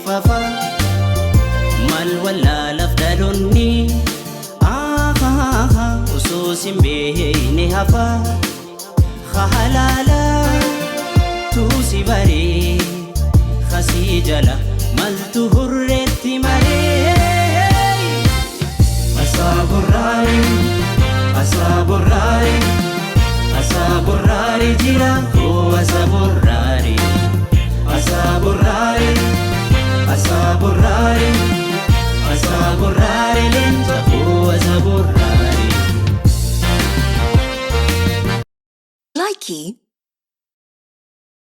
fafa maal wallaalaf dhaloonni osoo sin beeyne hafa halaala tuusi baree kasii jala maltu hurreetti maree. Asaburraare, asaburraare, asaburraare jira koo asaburraare, asaburraare, asaburraare, asaburraare leenca koo asaburraare. Likey.